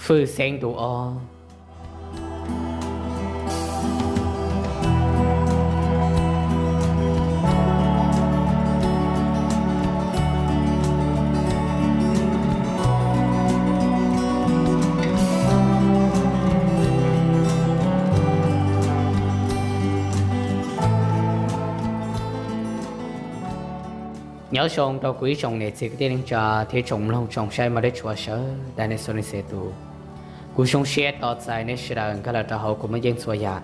Fwj Xeeb ntu ob. Nyob zoo rau kuv ib tsoom niam txiv kwv tij neej tsa thiab tsoom mloog tsoom saib maj deb tshua sawv daws nej txhua leej txhia tus. Kuv zoo siab tos txais nej sawv daws nkag los rau hauv kuv muaj yeej txhua yam.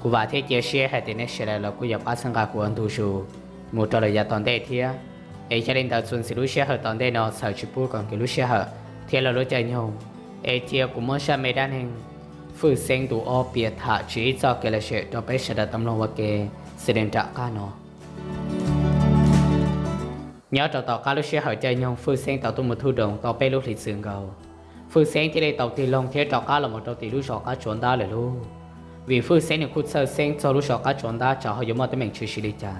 Kuv vam thiab cia siab hais tias nej sawv daws los kuj yuav pab txhawb nqa kuv ua ntu zus mus rau lawm yav tom ntej thiab. Es yog li ntawd txuas ntxiv lub sij hawm tom ntej no txhawm tsis pub kom nkim lub sij hawm thiab lub caij nyoog, es cia kuv muab zaj me dab neeg Fwj Xeeb ntu ob piav tham tsis ib txoj kev lom zem rau peb sawv daws tau mloog ua ke xws li nram qab no. Nyob rau tom qab lub sij hawm caij nyoog Fwj Xeeb tau tuaj mus thub doos tau peb lub hlis txwm nkaus, Fwj Xeeb thiaj li tau tig loo thiab rov qab los mus rau tim lub zos Qab Tsuas Ntab lawm lauj. Vim Fwj Xeeb nws kuj txhawj xeeb txog lub zos Qab Tsuas Ntab tsam ho yuav muaj teeb meem tshwm sim li cas.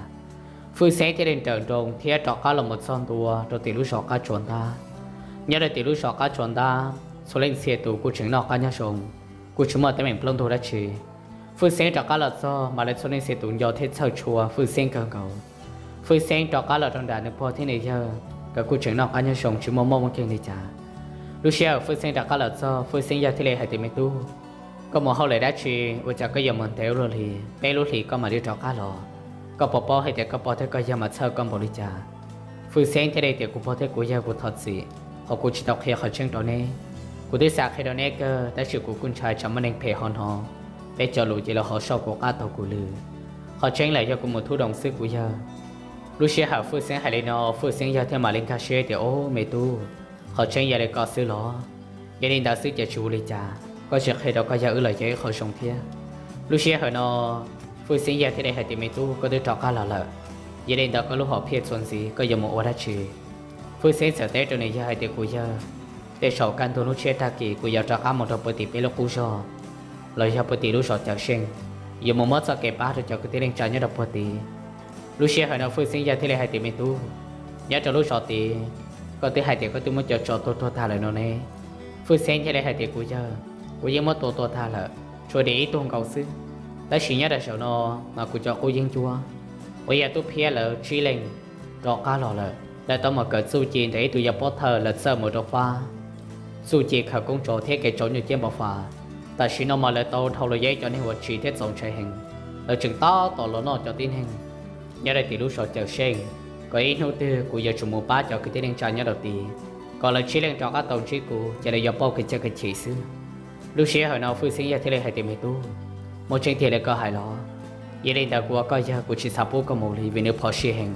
Fwj Xeeb thiaj li nrawm nroos thiab rov qab los mus txog ntua rau tim lub zos Qab Tsuas Ntab. Nyob rau tim lub zos Qab Tsuas Ntab txhua leej txhia tus kuj tseem noj qab nyob zoo, kuj tsis muaj teeb meem plaub ntug dab tsi. Fwj Xeeb rov qab los txog mas lawv txhua leej txhia tus nco thiab txhawj tshua Fwj Xeeb kawg nkaus. Fwj Xeeb rov qab los rau nram nws pog thiab nws yawg, nkawd kuj tseem noj qab nyob zoo tsis muaj mob muaj nkeeg li cas. Lub sij hawm Fwj Xeeb rov qab los txog, Fwj Xeeb yawg thiaj li hais tias, Me tub, koj mus hauj lwm dab tsi ua cas koj yuav mus ntev ua luaj li? Peb lub hlis koj mam li rov qab los. Koj puas paub hais tias koj pog thiab koj yawg mas txhawj koj npaum li cas? Fwj Xeeb thiaj li tias, Kuv pog thiab kuv yawg, kuv thov txim, qhov kuv tsis tau qhia qhov tseeb rau neb. Kuv twb xav qhia rau neb kawg tab sis kuv kuj ntshai tsam muaj neeg phem ho hnov peb cov lus ces lawv ho soj kuv qab taug kuv lw. Qhov tseeb lawm yog kuv mus thub doos xwb kuv yawg. Lub sij hawm Fwj Xeeb hais li no, Fwj Xeeb yawg thiaj mam li nkag siab tias, Ob, me tub, qhov tseeb yog li ko xwb los? Yog li ntawd xwb ces tsis ua li cas, koj tsis qhia rau koj yawg wb los yog ib qho zoo thiab. Lub sij hawm no Fwj Xeeb yawg thiaj li hais tias, Me tub, koj twb rov qab los lawm, yog li ntawd koj lub hom phiaj txuas ntxiv koj yuav mus ua dab tsi? Fwj Xeeb txawm teb rau nws yawg hais tias, Kuv yawg, tej zaum kaj ntug hnub tshiab tag kis kuv yuav rov qab mus rau puag tim peb lub qub zos los yog puag tim lub zos Cawm Seej, yuav mus muab txoj kev pab rau cov kwv tij neej tsa nyob rau puag tid. Lub sij hawm no Fwj Xeeb yawg thiaj li hais tias, Me tub, nyob rau lub zos tid koj twb hais tias koj twb muab cov tsov tua tuag tag lawm no ne. Fwj Xeeb thiaj li hais tias, Kuv yawg, kuv yeej muab tua tuag tag lawm, tshuav dim ib tug nkaus xwb. Tab sis nyob rau zaum no mas kuv cov qub yeeb ncuab uas yog Tub Phiab lawv tsib leeg rov qab los lawm. Lawv tau mus kawm txuj ci ntawm ib tug yawg pov thawj, lawv txawj mus rau pab txuj ci khaws koob tsov thiab kev tsaus nyuj ciab npau fas. Tam sim no mas lawv tau dhau los yog ib cov neeg uas tsiv thiab txaus ntshai heev. Lawv tseem tab tom los noj cov tib neeg nyob rau tim lub zos Cawm Seej, kom ib hnub twg kuv yuav tsum mus pab cov kwv tij neej tsa nyob rau tid, kom lawv tsib leeg rov qab tau ntsib kuv ces lawv yuav pauj kev cawj kev chim xwb. Lub sij hawm no Fwj Xeeb yawg thiaj li hais tias, Me tub, muaj tseeb tiag li koj hais los? Yog li ntawd kuv ua koj yawg kuv tsis xav pub koj mus li vim nws phom sij heev.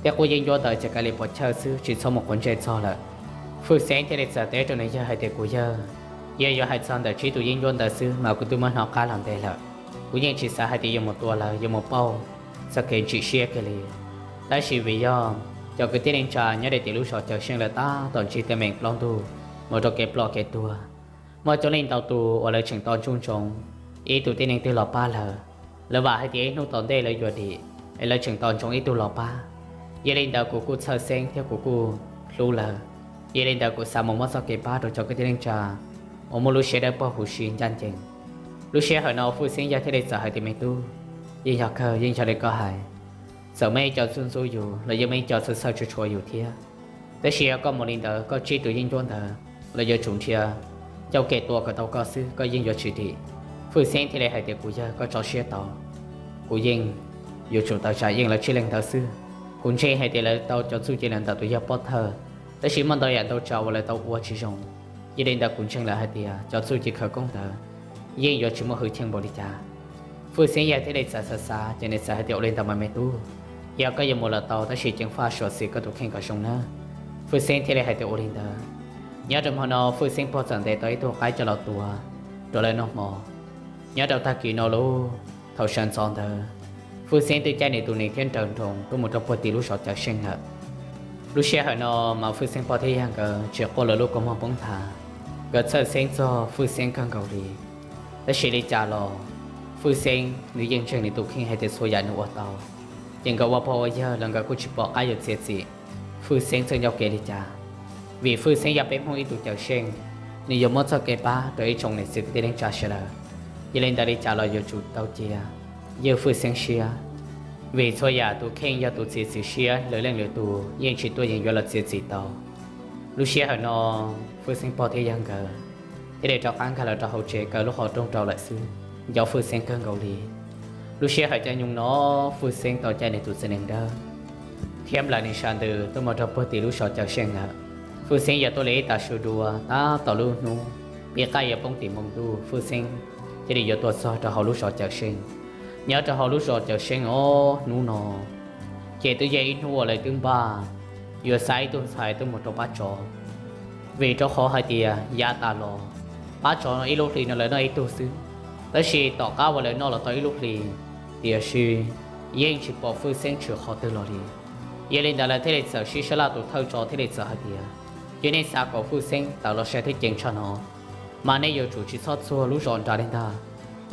Tej qub yeeb ncuab ntawd ces kav liam pos chawj xwb, tsis txhob mus quav ntsej txog lawm. Fwj Xeeb thiaj li txawm teb rau nws yawg hais tias, Kuv yawg, yog yuav hais txog ntawm tsib tus yeeb ncuab ntawd xwb mas kuv twb muab hnov qab los ntev lawm. Kuv yeej tsis xav hais tias yuav mus tua lawv, yuav mus pauj txoj kev ntsim siab kiag li. Tab sis vim yog cov kwv tij neej tsa nyob rau tim lub zos Cawm Seej lawv tab tom ntsib teeb meem plaub ntug mus rau kev ploj kev tuag. Muaj coob leej ntau tus uas lawv tseem tos ntsoov ntsoov ib tug tib neeg twg los pab lawv. Lawv vam hais tias ib hnub tom ntej lawv yuav dim, es lawv tseem tos ntsoov ib tug los pab. Yog li ntawd kuv kuj txhawj xeeb thiab kuv kuj hlub lawv. Yog li ntawd kuv xav mus muab txoj kev pab rau cov kwv tij neej tsa uas muaj lub siab dawb paug huv si ncaj ncees. Lub sij hawm no Fwj Xeeb yawg thiaj li txawm hais tias, Me tub, yeej yog kawg, yeej yog li koj hais. Txawm muaj ib co ntxub ntxub yus los yeej muaj ib co txhawj txhawj tshua tshua yus thiab. Tab sis yog koj mus li ntawd, koj tsib tus yeeb ncuab ntawd lawv yuav tsum nrhiav ncauj kev tua kom tau koj xwb, koj yeej yuav tsis dim. Fwj Xeeb thiaj li hais tias, Kuv yawg, koj tso siab tau, kuv yeej yuav tsum tawm tsam yeej lawv tsib leeg ntawd xwb. Kuv ntseeg hais tias lawv tau cov txuj ci los ntawm tus yawg pov thawj, tab sis muaj ntau yam ntau tsav uas lawv tau ua tsis zoo. Yog li ntawd kuv ntseeg lawm hais tias cov txuj ci khawv koob ntawd yeej yuav tsis muaj hwj chim npaum li cas. Fwj Xeeb yawg thiaj li txawm xav xav ces nws txawm hais tias, Ua li ntawd mas me tub, yog koj yuav mus los tau, tab sis ceev faj suam xim koj tus kheej kom zoo nawb. Fwj Xeeb thiaj li hais tias, Ua li ntawd. Nyob rau hmo no Fwj Xeeb pog txawm ntes tau ib tug qaib coj los tua rau lawv noj hmo. Nyob rau tag kis no lauj, thaum sawv ntxov ntawd, Fwj Xeeb twb caij nws tus niam thiab nrawm nroos tuaj mus rau puag tim lub zos Cawm Seej lawm. Lub sij hawm no mas Fwj Xeeb pog thiab yawg nkawd tsis quaj lawv lub kua muag poob nthav, nkawd txhawj xeeb txog Fwj Xeeb kawg nkaus li. Tab sis li cas los Fwj Xeeb nws yeej ntseeg nws tus kheej hais tias txhua yam nws ua tau, ces nkawd ua pog ua yawg los nkawd kuj tsis pom qab yuav txiav txim Fwj Xeeb txoj ncauj kev li cas. Vim Fwj Xeeb yog peb Hmoob ib tug Cawm Seej, nws yuav muab txoj kev pab rau ib tsoom niam txiv kwv tij neej tsa sawv daws. Yog li ntawd li cas los yuav tsum tau cia Ywg Fwj Xeeb siab, vim txhua yam tus kheej yog tus txiav txim siab lwm leej lwm tus yeej tsis tuaj yeem yuav los txiav txim tau. Lub sij hawm no Fwj Xeeb pog thiab yawg nkawd thiaj li rov qab nkag los rau hauv tsev kaw lub qhov rooj rau lawm xwb, nco Fwj Xeeb kawg nkaus li. Lub sij hawm caij nyoog no Fwj Xeeb tau caij nws tus txiv nees dawb thiab nplawm nws sab ntws tuaj mus rau puag tim lub zos Cawm Seej lawm. Fwj Xeeb yuav tuaj li ib tag su dua tab tom lub hnub pib qab yuav poob tim npoo ntuj, Fwj Xeeb thiaj li yuav tuaj txog rau hauv lub zos Cawm Seej. Nyob rau hauv lub zos Cawm Seej os hnub no ces twb yog ib hnub uas lawv twb npaj yuav xa ib tug ntxhais tuaj mus rau pab tsov, vim rau qhov hais tias yav tas los pab tsov no ib lub hlis no lawv noj ib tug xwb, tab sis tom qab uas lawv noj los tau ib lub hlis, tiam sis yeej tsis pom Fwj Xeeb tshwm qhov twg los li. Yog li ntawd lawv thiaj li txawm sib sab laj, tus thawj tsov thiaj li txawm hais tias, yog nej xav kom Fwj Xeeb tawm los saib thiab ceev tsam no, mas nej yuav tsum tsis txhob txuag lub zos nrad li ntag.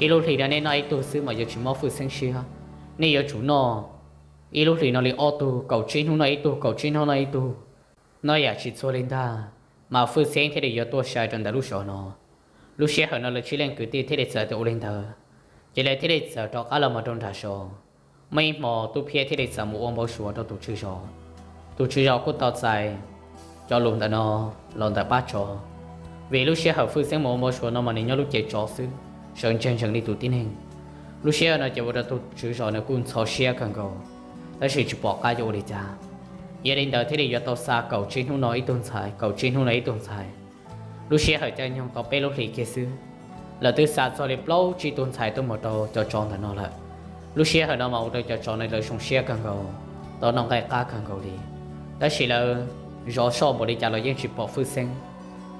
Ib lub hlis no nej noj ib tug xwb mas yuav tsis mob Fwj Xeeb siab. Nej yuav tsum noj ib lub hlis no li ob tug, kaum tsib hnub noj ib tug, kaum tsib hnub noj ib tug, noj yam tsis txuag li ntag, mas Fwj Xeeb thiaj li yuav tuaj sai rau ntawm lub zos no. Lub sij hawm no lawv tsib leej kwv tij thiaj li txawm tias ua li ntawd, ces lawv thiaj li txawm rov qab los mus rau nram zos. Muaj ib hmo Tub Phiab thiaj li txawm mus ua npau suav rau tus tswv zos. Tus tswv zos kuj tau txais cov lus ntawm no los ntawm pab tsov, vim lub sij hawm Fwj Xeeb mus ua npau suav no mas nws nyob lub cev tsov xwb, sawv ntsees ntsees li tus tib neeg. Lub sij hawm no ces ua rau tus tswv zos nws kuj ntxhov siab kawg nkaus, tab sis tsis pom qab yuav ua li cas. Yog li ntawd thiaj li yuav tau xa kaum tsib hnub no ib tug ntxhais, kaum tsib hnub no ib tug ntxhais. Lub sij hawm caij nyoog tau peb lub hlis kiag xwb, lawv twb xa txog li plaub tsib tug ntxhais tuaj mus rau cov tsov ntawm no lawm. Lub sij hawm no mas ua rau cov tsov no lawv zoo siab kawg nkaus, tau noj nqaij qab kawg nkaus li. Tab sis lawv zov soj npaum li cas los yeej tsis pom Fwj Xeeb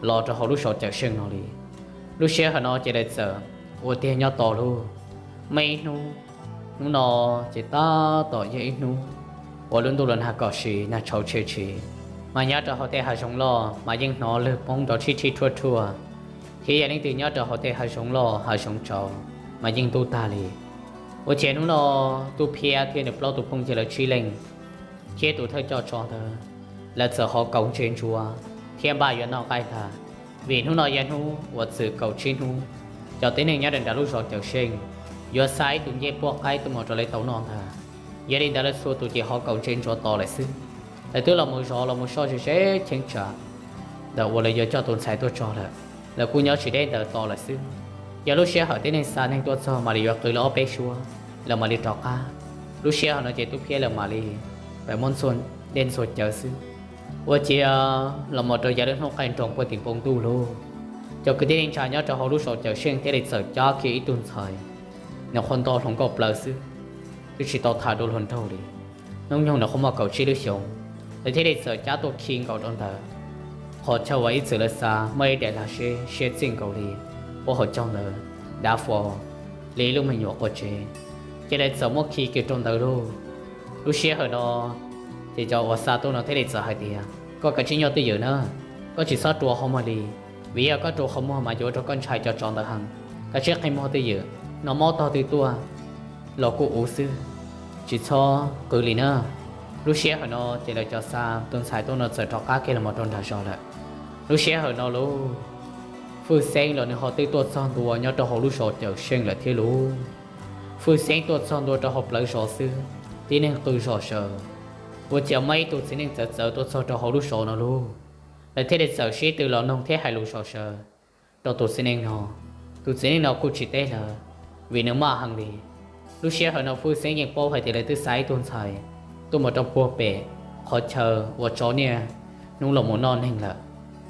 los rau hauv lub zos Cawm Seej no li. Lub sij hawm no ces lawv txawm ua tiag nyob tos lauj. Muaj ib hnub, hnub no ces tab tom yog ib hnub uas lub ntuj los nag kom sis nag tshauv tshia tshis, mas nyob rau hauv tej hav zoov loj mas yeej hnov lwg poob nrov tshib tshib rhuaj rhuaj, thiab yog leej twg nyob rau hauv tej hav zoov loj hav zoov tsaus mas yeej ntub tag li. Ua ciav hnub no Tub Phiab thiab nws plaub tus phooj ywg lawv tsib leeg thiab tus thawj coj tsov ntawd, lawv txawm hov kaus ntse ntsuav thiab npaj yuav noj nqaij ntag, vim hnub no yog hnub uas txwm kaum tsib hnub cov tib neeg nyob rau nram lub zos Cawm Seej yuav xa ib tug ncej puab qaib tuaj mus rau lawv tau noj ntag. Yog li ntawd lawv txhua tus ces hov kaus ntse ntsuav tos lawm xwb. Lawv twb los mus zov los mus soj ze ze cheeb tsam ntawm uas lawv yuav coj tus ntxhais tuaj tso lawm, lawv kuj nyob tsis deb ntawd tos lawm xwb. Yog lub sij hawm tib neeg xa neeg tuaj txog mam li yuav qw lawv ob peb suab, lawv mam li rov qab. Lub sij hawm no ces Tub Phiab lawv mam li pem muab ntxhua dej ntxhua cawv xwb. Ua ciav los mus rau yav lub hnub qaij nroos puag tim npoo ntuj lauj, cov kwv tij neej tsa nyob rau hauv lub zos Cawm Seej thiaj li txawm cab kiag ib tug ntxhais, nws qhuav nto hluas nkauj plaws xwb, twb tsis tau tham dua hluas nraug li. Hnub nyoog nws qhuav muaj kaum tsib lub xyoos, lawv thiaj li txawm cab tuaj khi nkaus rau ntawd qhov chaw uas ib txwm lawv xa muaj ib daim lag seb siab txij nkaus li, puab hauv caug ntawd dav fo li ib lub me nyuam quav tsev, ces lawv txawm muab khi kiag rau ntawd lauj. Lub sij hawm no ces cov uas xa tuaj no thiaj li txawm hais tias, koj kav tsij nyob twj ywm na, koj tsis txhob rua qhov muag li, vim yog koj rua qhov muag mas yuav ua rau koj ntshai cov tsov ntawd heev. Kav tsij qhib muag twj ywm, noj mob tog twg tuaj los kuj uv xwb, tsis txhob qw li na. Lub sij hawm no ces lawv cov xa tus ntxhais tuaj no txawm rov qab kiag los mus rau nram zos lawm. Lub sij hawm no lauj, Fwj Xeeb los nws ho twb tuaj txog ntua nyob rau hauv lub zos Cawm Seej lawm thiab lauj. Fwj Xeeb tuaj txog ntua rau hauv plawv zos xwb, tib neeg qw zom zaws. Ua ciav muaj ib tug txiv neej txawv txawv tuaj txog rau hauv lub zos no lauj. Lawv thiaj li txawm sib tw los noog thiab hais lus zom zaws rau tus txiv neej no. Tus txiv neej no kuj tsis teb lawv, vim nws maj heev li. Lub sij hawm no Fwj Xeeb yeej paub hais tias lawv twb xa ib tug ntxhais tuaj mus rau puag pem qhov chaw uas tsov niaj hnub los mus noj neeg lawm.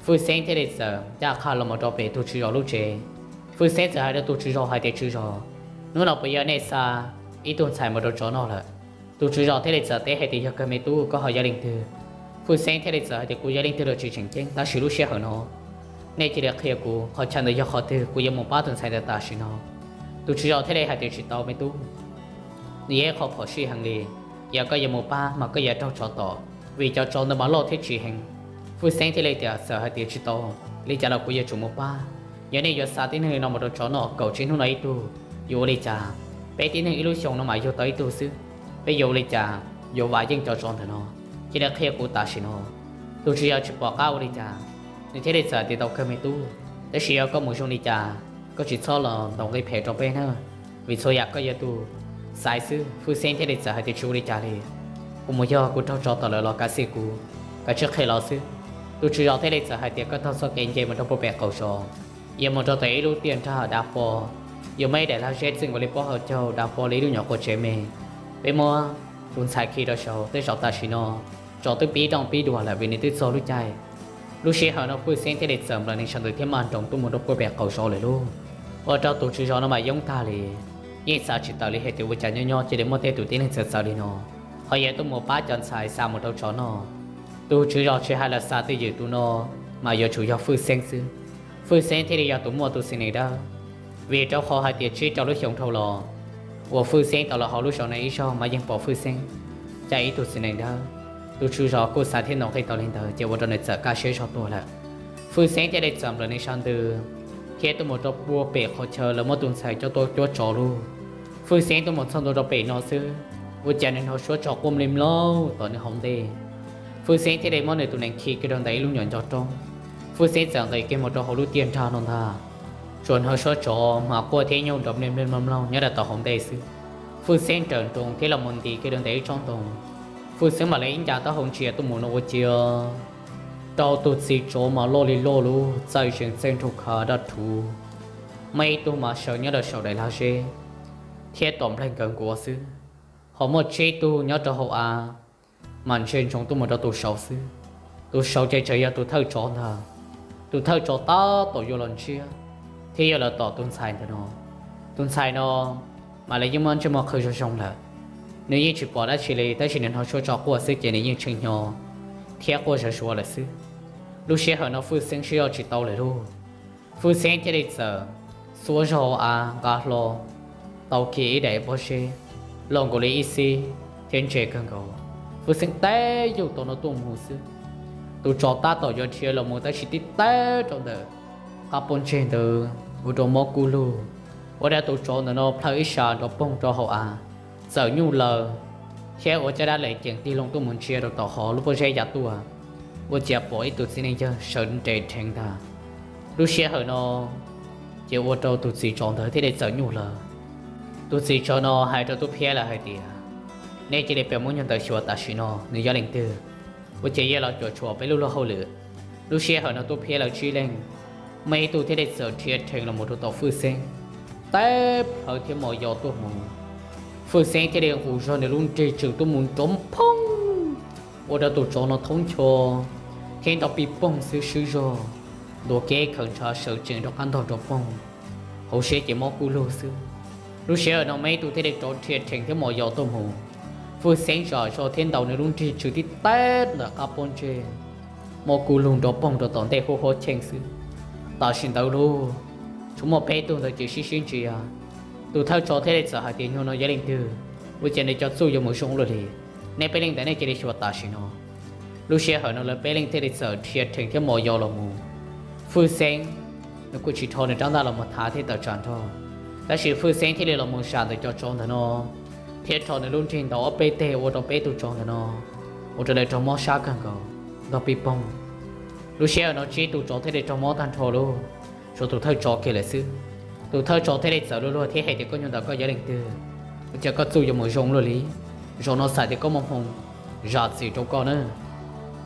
Fwj Xeeb thiaj li txawm ncaj qha los mus rau pem tus tswv zos lub tsev. Fwj Xeeb txawm hais rau tus tswv zos hais tias, tswv zos, hnub no puas yog nej xa ib tug ntxhais mus rau tsov noj lawm? Tus tswv zos thiaj li txawm teb hais tias, yog kawg me tub, koj ho yog leej twg? Fwj Xeeb thiaj li txawm hais tias, kuv yog leej twg los tsis tseem ceeb, tab sis lub sij hawm no nej cia li qhia kuv qhov chaw ntawd yog qhov twg, kuv yuav mus pab tus ntxhais ntawd tam sim no. Tus tswv zos thiaj li hais tias, tsis tau me tub, nws yog ib qho phom sij heev li. Yog koj yuav mus pab mas koj yuav raug tsov tom, vim cov tsov ntawd mas loj thiab tsiv heev. Fwj Xeeb thiaj li tias, txawm hais tias tsis tau li cas los kuv yuav tsum mus pab. Yog nej yuav xa tib neeg li no mus rau tsov noj kaum tsib hnub no ib tug, yuav ua li cas? Peb tib neeg ib lub xyoo no mas yug tau ib tug xwb, peb yuav ua li cas yuav vam yeej cov tsov ntawm no? Cia li qhia kuv tam sim no. Tus tswv zos tsis pom qab ua li cas, nws thiaj li txawm tias, tau kawg me tub, Tab sis yog koj mus zoo li cas, koj tsis txhob los ntaus nqi phem rau peb na, vim txhua yam koj yog tus xaiv xwb. Fwj Xeeb thiaj li txawm hais tias, Tsis ua li cas li, kuv mus yog kuv raug tso tom lawm los kav xij kuv, kav tsij qhia los xwb. Tus tswv zos thiaj li txawm hais tias, Koj taug txoj kev nce mus rau puag pem qaum zos, yuav mus rau tom ib lub tiaj nrag dav pov, yuav muaj ib daim lag zeb txij nkaus li pob hauv caug dav pov li ib lub nyuam qhuav tsev me. Peb muab tus ntxhais khi rau saud, tej zaum tam sim no tsov twb pib dooj pib duag lawm vim nws twb txog lub caij. Lub sij hawm no Fwj Xeeb thiaj li txawm nplawm nws sab ntawd thiab maj nroos tuaj mus rau puag pem qaum zos lawm lauj. Ua rau tus tswv zos no mas yoob tag li, yeej xav tsis tawm li hais tias ua cas nyob nyob cia li muaj tej tus tib neeg txawv txawv li no, ho yuav tuaj mus pab cov ntxhais xa mus rau tsov noj. Tus tswv zos tsis hais los xav twj ywm tus no mas yuav tsum yog Fwj Xeeb xwb. Fwj Xeeb thiaj li yog tus muaj tus txiv neej dawb, vim rau qhov hais tias tsib rau lub xyoo dhau los uas Fwj Xeeb tau los hauv lub zos no ib zaug mas yeej pom Fwj Xeeb cais ib tug txiv neej dawb. Tus tswv zos kuj xav thiab ntaus nqi tau li ntawd ces ua rau nws txawm kaj siab zog tuaj lawm. Fwj Xeeb thiaj li txawm nplawm nws sab ntws thiab tuaj mus rau puag pem qhov chaw lawv muab tus ntxhais coj tuaj cuab tsov lauj. Fwj Xeeb tuaj mus txog ntua rau pem no xwb, ua cas nws hnov suab tsov quaj mli mlauj tom nws hauv ntej. Fwj Xeeb thiaj li muab nws tus nees khi kiag rau ntawm ib lub nyuam ncov roob. Fwj Xeeb txawm nqis kiag mus rau hauv lub tiaj nrag no ntag, tsuas hnov suab tsov mas quaj thiab nyooj nrov mli mloog mloog nyob rau tom hauv ntej xwb. Fwj Xeeb raws nroos thiab los mus nti kiag rau ntawm ib tsob ntoo. Fwj Xeeb mam li ib ncav taub hau ntsia tuaj mus no ua ciav rau tus txiv tsov mas loj li loj lub txaij zeeg txaij nraug khav daj rhuv, muaj ib tug mas sawv nyob rau saum daim lag zeb thiab tom nplaig nkawd nkuav xwb, ho muaj tsib tug nyob rau hauv av mas ntsia ntsoov tuaj mus rau tus saud xwb. Tus saud ces tseem yog tus thawj tsov ntag. Tus thawj tsov tab tom yuav los ntsiab thiab yuav los tom tus ntxhais ntawm no. Tus ntxhais no mas lawv yeej muab ntsej muag qhwv zoo zoo lawm, nws yeej tsis pom dab tsi li, tab sis nws hnov suab tsov quaj xwb ces nws yeej tshee hnyo thiab quaj zawv zuav lawm xwb. Lub sij hawm no Fwj Xeeb siab zog tsis tau lawm lauj. Fwj Xeeb thiaj li txawm xuab zog av nqa hlo tau kiag ib daim pob zeb los nkaus li ib xib thiab ntse kawg nkaus. Fwj Xeeb teb yug tom no tuaj mus xwb. Tus tsov tab tom yuav dhia los mus tab sis tib teb rau ntawm qab pob ntseg ntawd ua rau mob kub lug, ua rau tus tsov ntawm no plhaw ib sab nrov poog rau hauv av, txawm nyuj laws thiab ua caj dab lees cees tig loo tuaj mus ntsia rau tom qhov lub pob zeb ya tuaj, ua cas pom ib tug txiv neej yawg sawv nres dheev ntag. Lub sij hawm no ces ua rau tus txiv tsov ntawd thiaj li txawm nyuj laws. Tus txiv tsov no hais rau Tub Phiab lawv hais tias, Nej cia li pem muab nyuag ntawd xyuas tam sim no nws yog leej twg, ua cas yuav los cuam tshuam peb lub luag hauj lwm. Lub sij hawm no Tub Phiab lawv tsib leeg, muaj ib tug thiaj li txawm dhia dheev los mus rau tom Fwj Xeeb, teb plhawv thiab mos yos tuaj mus. Fwj Xeeb thiaj li nqus zog nws lub nrig tswm tuaj mus nrov phooj, ua rau tus tsov no thoob ncho thiab nto pij poog xwb swb zog, ntuav keb khaws ntshav sawv tsees rov qab ntog nrov poog, hauv siab ces mob kub lug xwb. Lub sij hawm no muaj ib tug thiaj li rov dhia dheev thiab mos yos tuaj mus. Fwj Xeeb zam zog thiab ntaus nws lub nrig tswm tib teb ntawm qab pob ntseg, mob kub lug nrov poog rau tom ntej huab huab cheej xwb. Tam sim ntawd lauj, tsuas muaj peb tug ntawd ces sib sib ntsia. Tus thawj tsov thiaj li txawm hais tias, Nyuag no yog leej twg? Ua cas nws cov txuj yuav mus zoo luaj li? Nej peb leeg ntawd nej cia li xyuas tam sim no. Lub sij hawm no lawv peb leeg thiaj li txawm dhia dheev thiab mos yos los mus. Fwj Xeeb nws kuj tsis rho nws rab ntaj los mus thav thiab tawm tsam nrho, tab sis Fwj Xeeb thiaj li los mus zam ntawm cov tsov ntawm no thiab rho nws lub nrig ntaus ob peb teg ua rau peb tug tsov ntawm no ua rau lawv raug mob sab kawg nkaus, ntog pij poog. Lub sij hawm no tsib tug tsov thiaj li raug mob tag nrho lauj, tshuav tus thawj tsov kiag lawm xwb. Tus thawj tsov thiaj li txawm luag luag thiab hais tias, Koj nyuag ntawd koj yog leej twg? Ua cas koj txuj yuav mus zoo luaj li? Zaum no xam tias koj muaj hmoo, zam txim rau koj na.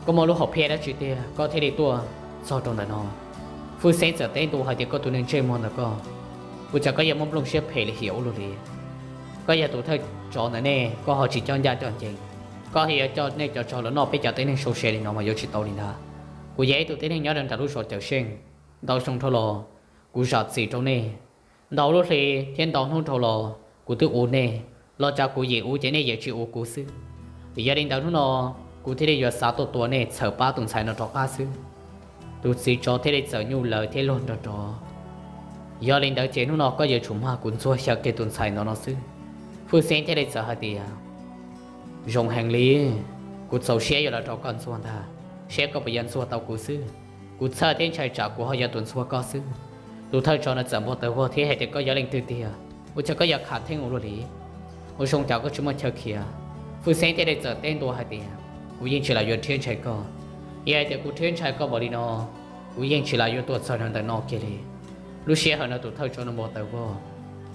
Koj muaj lub hom phiaj dab tsi tiag koj thiaj li tuaj txog rau ntawm no? Fwj Xeeb txawm teb ntua hais tias, Koj tus neeg ntsej muag ntawm koj, ua cas koj yuav muaj nplooj siab phem li hiam ua luaj li? Koj yog tus thawj tsov ntawm nej, koj ho tsis coj ncaj coj ncees, koj ho yuav coj nej cov tsov los noj peb cov tib neeg sau se li no mas yuav tsis tau li ntag. Kuv yog ib tug tib neeg nyob rau nram lub zos Cawm Seej, ntau xyoo dhau los kuv zam txim rau nej. Ntau lub hli thiab ntau hnub dhau los kuv twb ua nej, los cas kuv yim ua ces nej yuav tsis ua kuv xwb. Yog li ntawd hnub no kuv thiaj li yuav xav tuaj tua nej txhawm pab tus ntxhais no rov qab xwb. Tus txiv tsov thiaj li txawm nyuj lawv thiab luag nrov nrov. Yog li ntawd ces hnub no koj yuav tsum mag kuv ntxuag xyaw kiag tus ntxhais ntawm no xwb. Fwj Xeeb thiaj li txawm hais tias, Zoo heev li, kuv txaus siab yuav los rau koj ntxuag ntag, seb koj puas yuav ntxuag tau kuv xwb. Kuv txhawj thiab ntshai tsam kuv ho yuav tus ntxuag koj xwb. Tus thawj tsov no txawm npau taws vog thiab hais tias, Koj yog leej twg tiag? Ua cas koj yuav khav theeb ua luaj li? Ua zoo cas koj tsis muaj chaw khiav? Fwj Xeeb thiaj li txawm teb ntua hais tias, Kuv yeej tsis lam yuav rhiab ntshai koj. Yog hais tias kuv rhiab ntshai koj npaum li no, kuv yeej tsis lam yuav tuaj txog rau ntawm no kiag li. Lub sij hawm no tus thawj tsov no npau taws vog,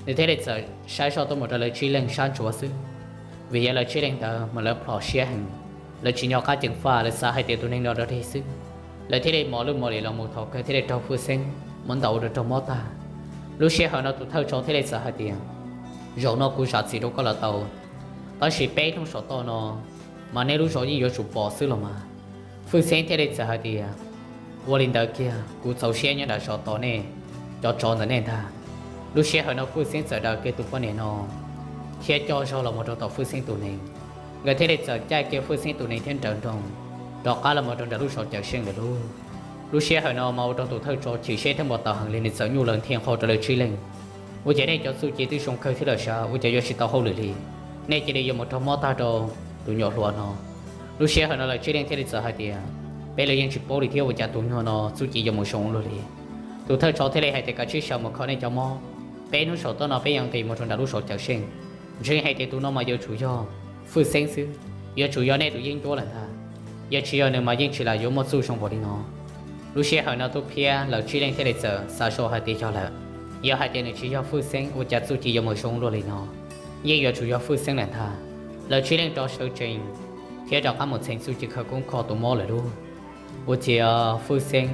nws thiaj li txawm saib zoj tuaj mus rau lawv tsib leeg sab ntsuav xwb, vim yog lawv tsib leeg ntawd mas lawv plhom siab heev, lawv tsis nco qab ceev faj, lawv xav hais tias tus neeg no dog dig xwb, lawv thiaj li mos lwj mos liam los mus thaum kawg thiaj li raug Fwj Xeeb muab ntaus ua rau raug mob tag. Lub sij hawm no tus thawj tsov thiaj li txawm hais tias, zaum no kuv zam txim rau koj los tau, tab sis peb hnub saum toj no mas nej lub zos yeej yuav tsum pom xwb los mas. Fwj Xeeb thiaj li txawm hais tias, ua li ntawd kiag, kuv txaus siab nyob nram zos tos nej cov tsov ntawm nej ntag. Lub sij hawm no Fwj Xeeb txawm daws kiag tus poj niam no thiab coj zog los mus rau tom Fwj Xeeb tus nees, nkawd thiaj li txawm caij kiag Fwj Xeeb tus nees thiab nrawm nroos rov qab los mus rau nram lub zos Cawm Seej lawm lauj. Lub sij hawm no mas ua rau tus thawj tsov chim siab thiab npau taws heev li, nws txawm nyuj laws nthi qhau rau lawv tsib leeg. Ua cas nej cov txuj ci twb zoo kawg thiab lawm sav, ua cas yuav tsis tau hauj lwm li? Nej cia li yuav mus raug mob tag rau tus nyuam hluas no. Lub sij hawm no lawv tsib leeg thiaj li txawm hais tias, peb los yeej tsis paub li thiab, ua cas tus nyuag no txuj ci yuav mus zoo luaj li. Tus thawj tsov thiaj li hais tias, kav tsij sawv mus kho nej cov mob, peb hnub saum toj no peb yuav nqis mus rau nram lub zos Cawm Seej. Ntseeg hais tias tus no mas yuav tsum yog Fwj Xeeb xwb, yuav tsum yog nej tus yeeb ncuab lawm ntag. Yog tsis yog nws mas yeej tsis lam yuav muaj txuj zoo npaum li no. Lub sij hawm no Tub Phiab lawv tsib leeg thiaj li txawm xav zoj hais tias yog lawm, yog hais tias nws tsis yog Fwj Xeeb ua cas txuj ci yuav mus zoo luaj li no, yeej yuav tsum yog Fwj Xeeb lawm ntag. Lawv tsib leeg rov sawv tsees thiab rov qab mus txheem txuj ci khawv koob kho tus mob lawm lauj. Ua ciav Fwj Xeeb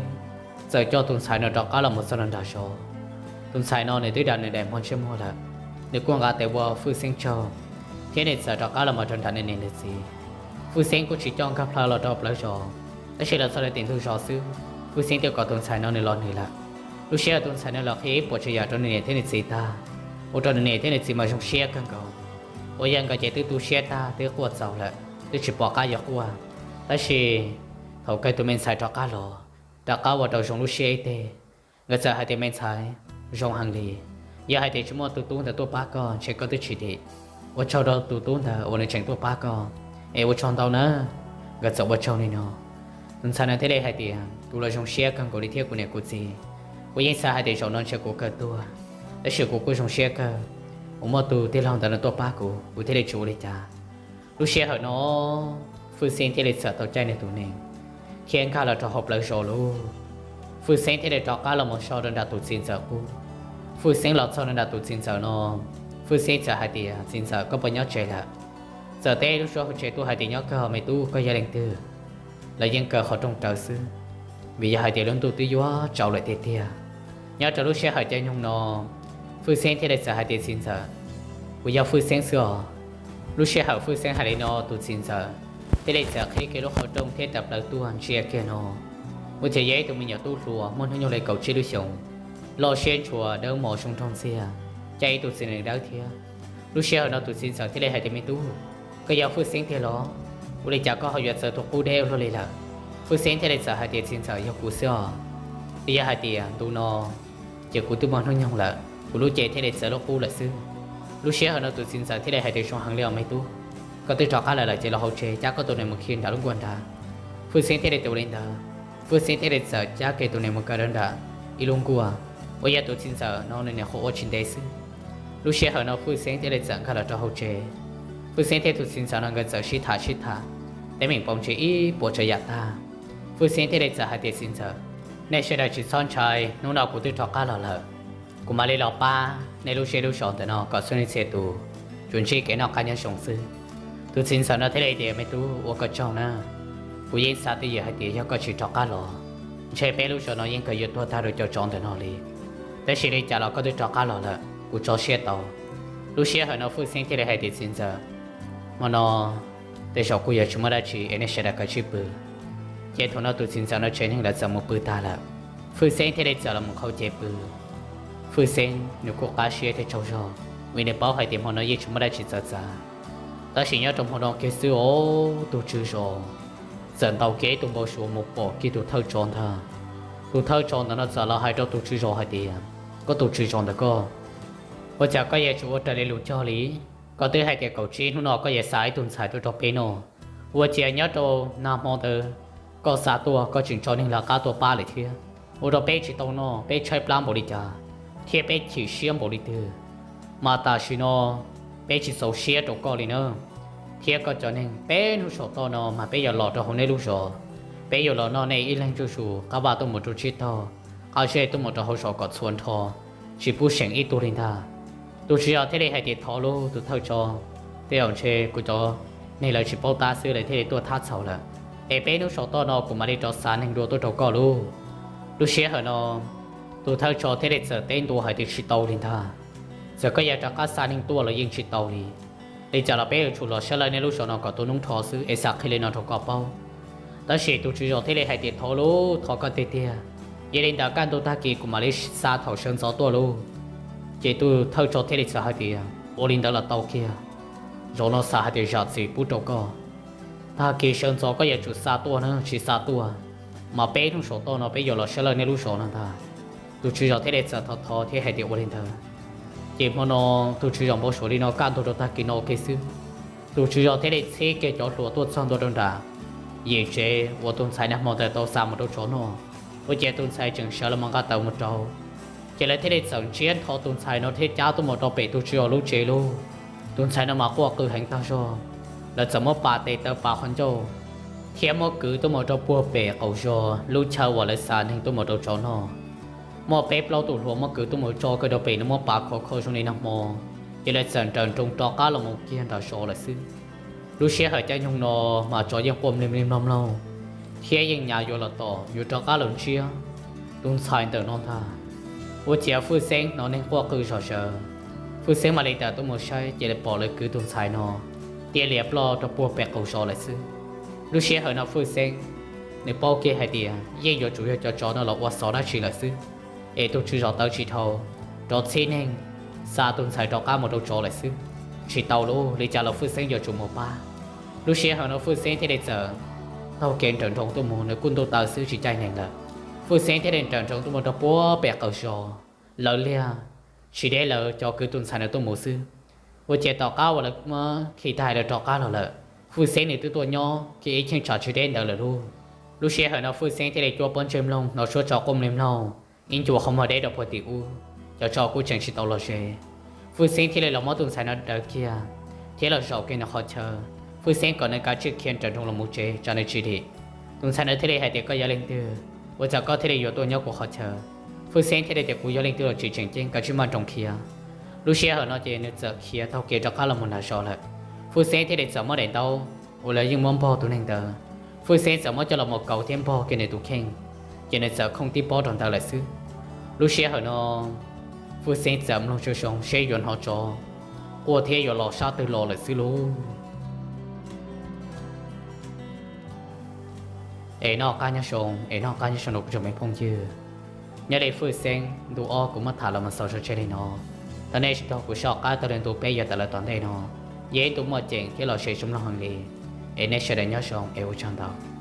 txawm coj tus ntxhais no rov qab los mus txog nram zos. Tus ntxhais no nws twb dam nws daim hmo ntsej muag lawm, nws kuj nqa tes ua Fwj Xeeb tsaug, thiab nws txawm rov qab los mus rau nram nws niam nws txiv. Fwj Xeeb kuj tsis coj nkag plaws los rau plawv zos, tab sis los txog rau tim ntug zos xwb, Fwj Xeeb thiaj kom tus ntxhais no nws los nws lawm. Lub sij hawm tus ntxhais no los qhia ib puas tsav yam rau nws niam thiab nws txiv tag, ua rau nws niam thiab nws txiv mas zoo siab kawg nkaus. Uas yog nkawd ces twb tu siab tag, twb quaj txaus lawm, twb tsis pom qab yuav quaj. Tab sis thaum kawg tus me ntxhais rov qab los, rov qab ua rau zoo lub siab ib teg. Nkawd txawm hais tias, me ntxhais, zoo heev li. Yog hais tias tsis muaj tus tub ntawd tuaj pab koj ntshe koj twb tsis dim. Ua tsaug rau tus tub ntawd uas nws tseem tuaj pab koj, es ua tsaug ntau na. Nkawd txawm ua tsaug li no. Tus ntxhais no thiaj li hais tias, kuv los zoo siab kawg nkaus li thiab kuv niam kuv txiv. Kuv yeej xav hais tias zaum no ntshe kuv kawg tuag, tab sis kuv kuj zoo siab kawg uas muaj tus tij laug ntawd no tuaj pab kuv, kuv thiaj li tsis ua li cas. Lub sij hawm no Fwj Xeeb thiaj li txawm tau caij nws tus nees thiab nkag los rau hauv plawv zos lauj. Fwj Xeeb thiaj li rov qab los mus so rau nram tus txiv ntxawm qub. Fwj Xeeb los txog rau nram tus txiv ntxawm no, Fwj Xeeb txawm hais tias, txiv ntxawm, koj puas nyob tsev lawm? Txawm teb lub suab hauv tsev tuaj hais tias, nyob kawg me tub, koj yog leej twg? Lawv yeej kaw qhov rooj raws xwb, vim yog hais tias lub ntuj twb yuav tsaus lawm tiag tiag. Nyob rau lub sij hawm caij nyoog no, Fwj Xeeb thiaj li txawm hais tias, txiv ntxawm, kuv yog Fwj Xeeb xwb os. Lub sij hawm Fwj Xeeb hais li no tus txiv ntxawm thiaj li txawm qhib kiag lub qhov rooj thiab tawm plaws tuaj ntsia kiag no, ua ciav yog ib tug me nyuam tub hluas muaj hnub nyoog li kaum tsib lub xyoos, loj siab ntshua dawb mos zoo nraug ntxiag, caij ib tug txiv nees dawb thiab. Lub sij hawm no tus txiv ntxawm thiaj li hais tias, me tub, koj yog Fwj Xeeb tiag los? Ua li cas koj ho yuav txawv tus qub deb ua luaj li lawm? Fwj Xeeb thiaj li txawm hais tias, txiv ntxawm, yog kuv xwb os. Vim yog hais tias ntu no ces kuv twb muaj hnub nyoog lawm, kuv lub cev thiaj li txawv lub qub lawm xwb. Lub sij hawm no tus txiv ntxawm thiaj li hais tias, zoo heev li os me tub, koj twb rov qab lawm lawm ces los hauv tsev cab koj tus nees mus khi nram lub nkuaj nrad. Fwj Xeeb thiaj li ua li ntawd. Fwj Xeeb thiaj li txawm cab kiag tus nees mus kaw rau nram ib lub nkuaj, uas yog tus txiv ntxawm no nws nyuam qhuav ua tsis ntev xwb. Lub sij hawm no Fwj Xeeb thiaj li txawm nkag los rau hauv tsev. Fwj Xeeb thiab tus txiv ntxawm no nkawd txawm sib tham sib tham teeb meem paus ntsis ib puas tsav yam tag. Fwj Xeeb thiaj li txawm hais tias, txiv ntxawm, nej sawv daws tsis txhob ntshai, hnub no kuv twb rov qab los lawm. Kuv mam li los pab nej lub zej lub zos ntawm no kom txhua leej txhia tus tsuas ntsib kev noj qab nyob zoo xwb. Tus txiv ntxawm no thiaj li tias, me tub, ua koj tsaug na. Kuv yeej xav twj ywm hais tias yog koj tsis rov qab los, ntshe peb lub zos no yeej kawg yuav tuag tag rau cov tsov ntawm no li. Tab sis li cas los koj twb rov qab los lawm, kuv tso siab tau. Lub sij hawm no Fwj Xeeb thiaj li hais tias, txiv ntxawm, hmo no tej zaum kuj yuav tsis muaj dab tsi es nej sawv daws kav tsij pw. Ces thaum no tus txiv ntxawm no tsev neeg lawv txawm mus pw tag lawm. Fwj Xeeb thiaj li txawm los mus khaus cev pw. Fwj Xeeb nws kuj qab siab thiab tsaug zog, vim nws paub hais tias hmo no yeej tsis muaj dab tsi txawv txav. Tab sis nyob rau hmo no kiag xwb os, tus tswv zos txawm ntaus kiag ib tug npau suav mus pom kiag tus thawj tsov ntag. Tus thawj tsov ntawd no txawm los hais rau tus tswv zos hais tias, koj tus tswv zos ntawm koj, ua cas koj yuav tsum ua raws li lus cog li? Koj twb hais tias kaum tsib hnub no koj yuav xa ib tug ntxhais tuaj rau peb noj, ua cas nyob rau nag hmo ntawd koj xa tuaj koj tseem tso neeg lawv qab tuaj pab lawm thiab, ua rau peb tsis tau noj, peb tshaib plab npaum li cas thiab peb chim siab npaum li twg, mas tam sim no peb tsis txaus siab rau koj li na. Thiab koj cov neeg peb hnub saum toj no mas peb yuav los rau hauv nej lub zos, Peb yuav los noj nej ib leeg zuj zus, qab vaj tuaj mus rau tsib taug, qab zej tuaj mus rau hauv zos kom txhua nrho, tsis pub seem ib tug li ntag. Tus tswv zos thiaj li hais tias thov lauj tus thawj tsov, tej zaum ntshe kuv cov neeg lawv tsis paub tab xwb lawv thiaj li tuaj thab txhaum lawm. Es peb hnub saum toj no kuv mam li rov xa neeg dua tuaj rau koj lauj. Lub sij hawm no tus thawj tsov thiaj li txawm teb ntua hais tias tsis tau li ntag. Txawm koj yuav rov qab xa neeg tuaj los yeej tsis tau li. Li cas los peb yuav tsum los sab laj nej lub zos no kom tu noob nrho xwb es xav qhia li no rau koj paub. Tab sis tus tswv zos thiaj li hais tias thov lauj, thov koj tiag tiag, yog li ntawd kaj ntug tag kis kuv mam li xa thaum sawv ntxov tuaj lauj. Ces tus thawj tsov thiaj li txawm hais tias ua li ntawd los tau kiag, zaum no xav hais tias zam txim pub rau koj. Tag kis sawv ntxov koj yuav tsum xa tuaj na, tsis xa tuaj mas peb hnub saum toj no peb yuav los sab laj nej lub zos no ntag. Tus tswv zos thiaj li txawm thov thov thiab hais tias ua li ntawd. Ces hmo no tus tswv zos npau suav li no kaj ntug rau tag kis no ua ke xwb, tus tswv zos thiaj li txhib kiag cov hluas tuaj txog ntua rau nram yim tsev uas tus ntxhais nag hmo ntawd tau xa mus rau tsov noj. Ua ciav tus ntxhais tseem sawv los mus nqa taws mus rau, ces lawv thiaj li txawm ntsiab nrho tus ntxhais no thiab cab tuaj mus rau pem tus tswv zos lub tsev lauj. Tus ntxhais no mas quaj qw heev tag zog, lawv txawm muab pas tes taw pas qhov ncauj thiab muab kwv tuaj mus rau puag pem qaum zos lub chaw uas lawv xa neeg tuaj mus rau tsov noj. Muaj peb plaub tus hluas muab kwv tuaj mus tso kiag rau pem no muab pas khov kho zoo li nag hmo, ces lawv txawm nrawm nroos rov qab los mus kiag nram zos lawm xwb. Lub sij hawm caij nyoog no mas tsov yeej quaj mlig mlig mloog mloog thiab yeej nyav yuav los tom yuav rov qab los ntsiab tus ntxhais ntawm no ntag. Ua ciav Fwj Xeeb hnov neeg quaj qw zom zaws, Fwj Xeeb mam li tawm tuaj mus saib ces li pom lawv kwv tus ntxhais no tiaj lias ploj rau puag pem qaum zos lawm xwb. Lub sij hawm no Fwj Xeeb nws paub kiag hais tias yeej yuav tsum yog cov tsov no los ua xov dab tsi lawm xwb, es tus tswv zos tawv tsis dhau, rov txhib neeg xa tus ntxhais rov qab mus rau tsov lawm xwb. Tsis tau lauj, li cas los Fwj Xeeb yuav tsum mus pab. Lub sij hawm no Fwj Xeeb thiaj li txawm taug kev nrawm nroos tuaj mus, nws kuj ntuj taw xwb tsis caij neeg lawm. Fwj Xeeb thiaj li nrawm nroos tuaj mus rau puag pem qaum zos, lawv liag tsis deb lawv cov kwv tus ntxhais no tuaj mus xwb. Ua ciav tom qab uas lawv muab khi tag lawv rov qab los lawm, Fwj Xeeb nws twb tuaj nyob kiag ib cheeb tsam tsis deb ntawd lawm lauj. Lub sij hawm no Fwj Xeeb thiaj li cuab pob ntseg mloog hnov suab tsov quaj mlig mloog ib ncua qhov muag deb rau puag tim ub, cov tsov kuj tseem tsis tau los ze. Fwj Xeeb thiaj li los muab tus ntxhais no daws kiag thiab los zaum kiag nws qhov chaw. Fwj Xeeb kom nws kav tsij khiav nrawm nroos los mus tsev tsam nws tsis dim. Tus ntxhais no thiaj li hais tias koj yog leej twg uas txawm koj thiaj li yuav tuaj nyob kuv qhov chaw? Fwj Xeeb thiaj li tias kuv yog leej twg los tsis tseem ceeb, kav tsij maj nroos khiav. Lub sij hawm no ces nws txawm khiav taug kev rov qab los mus nram zos lawm. Fwj Xeeb thiaj li txawm muab daim ntaub uas lawv yeej muab npog tus neeg ntawd, Fwj Xeeb txawm muab coj los mus kauv thiab npog kiag nws tus kheej, ces nws txawm khooj tib pob rau ntawd lawm xwb. Lub sij hawm no Fwj Xeeb txawm mloog zoo zoo seb yuav hnov tsov quaj thiab yuav los sab twg los lawm xwb lauj. Es noj qab nyob zoo, es noj qab nyob zoo rau kuv tsoom me phooj ywg. Nyob li Fwj Xeeb ntu ob kuv muab tham los mus xaus tso tseg li no. Thov nej sib nrog kuv saib qab tag li ntu peb yuav tawm lawm tom ntej no, yog ib ntu muaj ceem thiab los sis zoo mloog heev li. Es nej sawv daws nyob zoo es ua tsaug ntau.